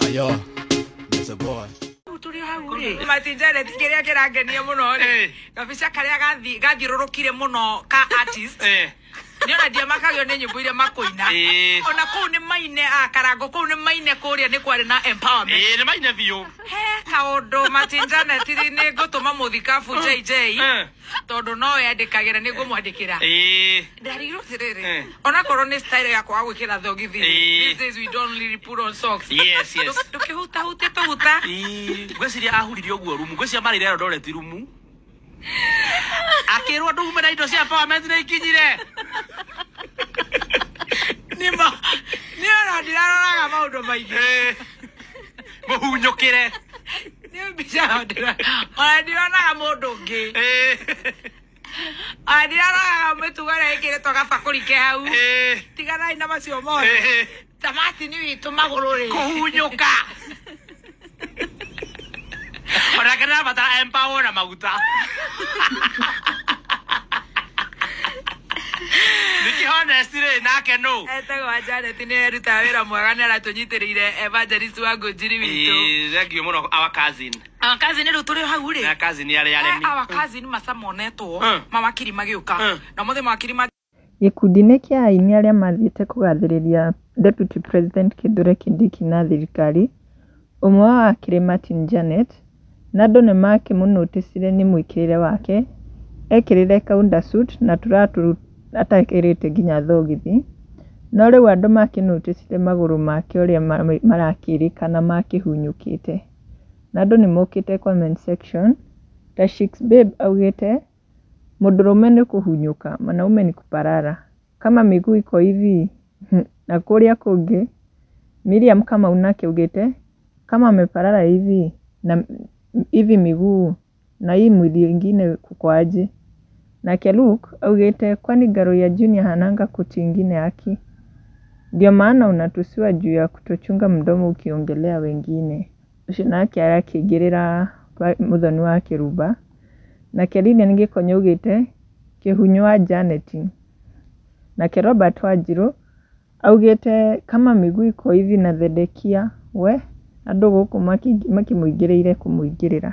Ayo, it's a boy. Tũrĩ hau rĩ, Martin Janet, kĩrĩa kĩrangenia mũno rĩ, gabica karĩa gathiũrũrũkire mũno ka artist, nĩ ona ndiamakagio nĩ nyĩmbo iria makũina. Ona kũu nĩ maine a karango kũu nĩ maine kũrĩa nĩ kwarĩ na empowerment. Ĩĩ, nĩ maine biũ. He kaũndũ, Martin Janet, nĩ ngũtũma mũthikabu JJ, tondũ no yandĩkagĩra, nĩ ngũmwandĩkĩra. Ndarigirwo atĩrĩrĩ, onakorwo nĩ style ya kwaga gwĩkĩra thogithi, these days we don't really put on socks. Yes. Ndũkĩhutahutie tũguta. Ĩĩ, ngwĩciria ahuririe ũguo rumu, ngwĩciria marĩre Eldoret rumu, akĩrwo ndume na indo cia empowerment nĩ ikinyire. Nĩma nĩ ona ndiraroraga maũndũ maingĩ. Ĩĩ. Mũhunyũkĩre. Nĩ mbica ĩyo ona ndironaga mũndũ ũngĩ. Ona ndiraroraga mĩtugo ĩrĩa ĩkĩrĩtwo gabakũri ke hau. Tiganai na macio mothe. Ta Martin witũ magũrũ rĩ, kũhunyũka, onake nĩarabatara empower na maguta. Nĩkĩ honest rĩ, nake nũ? Etagwo Janet, nĩ erutaga wĩra mwega, nĩ aratũnyitĩrĩire evangelist wa ngũnjiri witũ. Ĩĩ, thank you mũno, our cousin. Our cousin, rĩu tũrĩ hau rĩ, na cousin arĩa aremi. Our cousin maca monetwo mawakiri magĩũka na mothe mawakiri ma Gĩkundi-inĩ kĩa aini arĩa mathiĩte kũgathĩrĩria Deputy President Kithure Kindiki na thirikari, ũmwe wao akĩrĩ Martin Janet, na andũ nĩ makĩmũnũtĩcire nĩ mwĩkĩrĩre wake, ekĩrĩre kaunda suit na tũratũ atekĩrĩte nginya thogithi, no rĩu andũ makĩnũtĩcire magũrũ make ũrĩa marakĩrĩkana makĩhunyũkĩte. Na andũ nĩ mokĩte comment section, ta Shix Babe augĩte, "Mũndũrũme nĩ kũhunyũka, mwanaume ni kuparara. Kama miguu iko hivi." Na kũrĩa kũngĩ, Miriam Kamau nake augĩte, "Kama ameparara hivi na hivi miguu na hii mwili ingine kuko aje?" Nake Luke augĩte, "Kwani Ngaruiya Junior hananga koti ingine haki? Ndio maana unatusiwa juu ya kutochunga mdomo ukiongelea wengine." Ũcio nake arakĩingĩrĩra Muthoni wa Kĩrumba. Nake Lilian Gĩkonyo augĩte, "Kĩhunyũ wa Janet." Nake Robert Wanjiru augĩte, "Kama miguu iko hivi na thedekia we." Andũ gũkũ makĩmũingĩrĩire kũmũingĩrĩra.